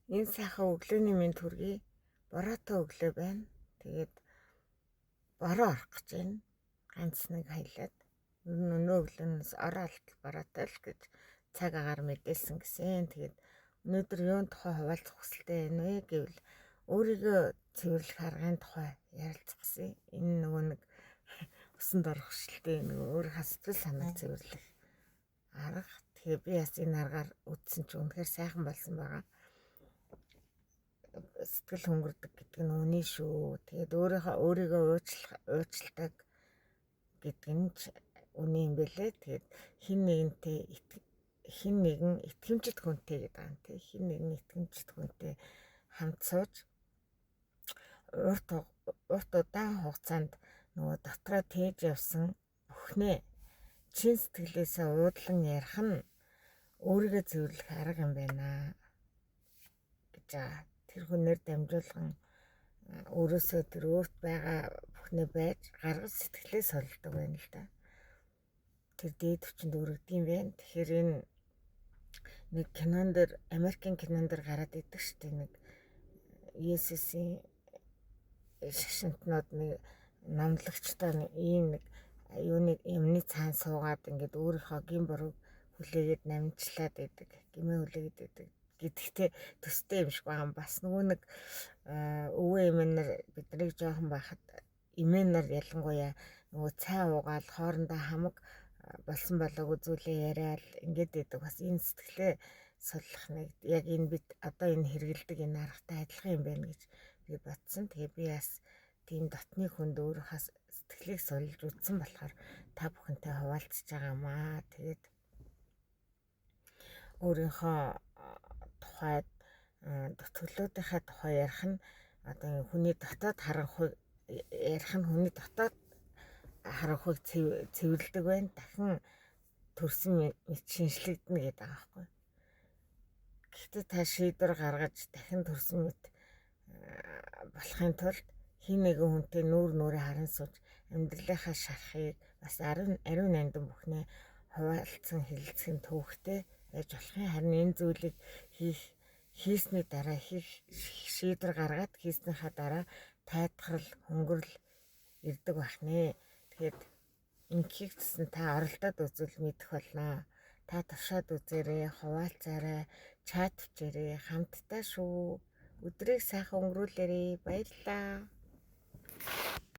Энэ сайхан өглөөний мэнд хүргэе. Бороотой өглөө байна. Тэгээд бороо орох гэж байна. Ганц нэг хаялаад. Ер нь өнөө өглөөнөөс орой болтол бороотой л гэж цаг агаар мэдээлсэн гэсэн. Тэгээд өнөөдөр юун тухай хуваалцах хүсэлтэй байна вэ гэвэл өөрийгөө цэвэрлэх аргын тухай ярилцах гэсэн. Энэ нөгөө нэг усанд орох хүсэлтэй, нөгөө өөрийнхөө сэтгэл санааг цэвэрлэх арга. Тэгээ би бас энэ аргаар үтсэн чи үнэхээр сайхан болсон байгаа. Сэтгэл хөнгөрдөг гэдэг нь үнэн шүү. Тэгээд өөрийнхөө өөрийгөө уучлах гэдэг нь ч үнэн юм бэлээ. Тэгээд хэн нэгэнтэй хэн нэгэн итгэмжит хүнтэй гэдэг юм тий. Хэн нэгэн итгэмжит хүнтэй хамт сууж урт удаан хугацаанд нөгөө дотроо тээж явсан бүхнээ чин сэтгэлээсээ уудлан ярих нь өөрийгөө цэвэрлэх арга юм байна гэж байгаа. Тэр хүнээр дамжуулган өөрөөсөө тэр өөрт байгаа бүхнээ байж гаргаж сэтгэлээ солилдог байна л да. Тэр дээд түвшинд өргөдөг юм байна. Тэгэхээр энэ нэг кинон дээр, Америкийн кинон дээр гараад идэг шүү дээ. Нэг Есүсийн шашинтнууд нэг номлогчтой ийм нэг юуны юмны цаан суугаад ингээд өөрийнхөө гэм бурууг хүлээгээд намжлаад байдаг. Гэмээ хүлээгээд байдаг гэдэгтэй төстэй юм шиг байгаа. Бас нөгөө нэг өвөө эмээнэр биднийг жоохон байхад эмээнэр ялангуяа нөгөө цай уугаал хоорондоо хамаг болсон болоогүй зүйлээ яриад ингээд байдаг. Бас энэ сэтгэлээ суллах нэг яг энэ бид одоо энэ хэрэгэлдэг энэ аргатай адилхан юм байна гэж би бодсон. Тэгээ би бас тийм дотны хүнд өөрийнхөө сэтгэлийг суллж үзсэн болохоор та бүхэнтэй хуваалцаж байгаа юм аа. Тэгээд өөрийнхөө тухай, дутгдлуудынхаа тухай ярих нь одоо хүний дотоод харанхуй ярих нь хүний дотоод харанхуйг цэвэрлэдэг байна. Дахин төрсөн мэт шинэчлэгдэнэ гэдэг байгаа байхгүй. Гэхдээ та шийдвэр гаргаж дахин төрсөн мэт болохын тулд хэн нэгэн хүнтэй нүүр нүрээ харан сууж амьдралынхаа шарахыг бас ариун нандин бүхнээ хуваалцсан хэлэлцэх нь төвөгтэй байж болох юм. Харин энэ зүйлийг хийсний дараа, хийх шийдвэр гаргаад хийснийхаа дараа тайтгарл, хөнгөрл ирдэг байх нэ. Тэгэхээр ингэхийг гэсэн та оролдоод үзвэл мэдэх болно. Та туршаад үзээрэй, хуваалцаарай, чат бичээрэй. Хамтдаа шүү. Өдрийг сайхан өнгөрүүлээрэй. Баярлалаа.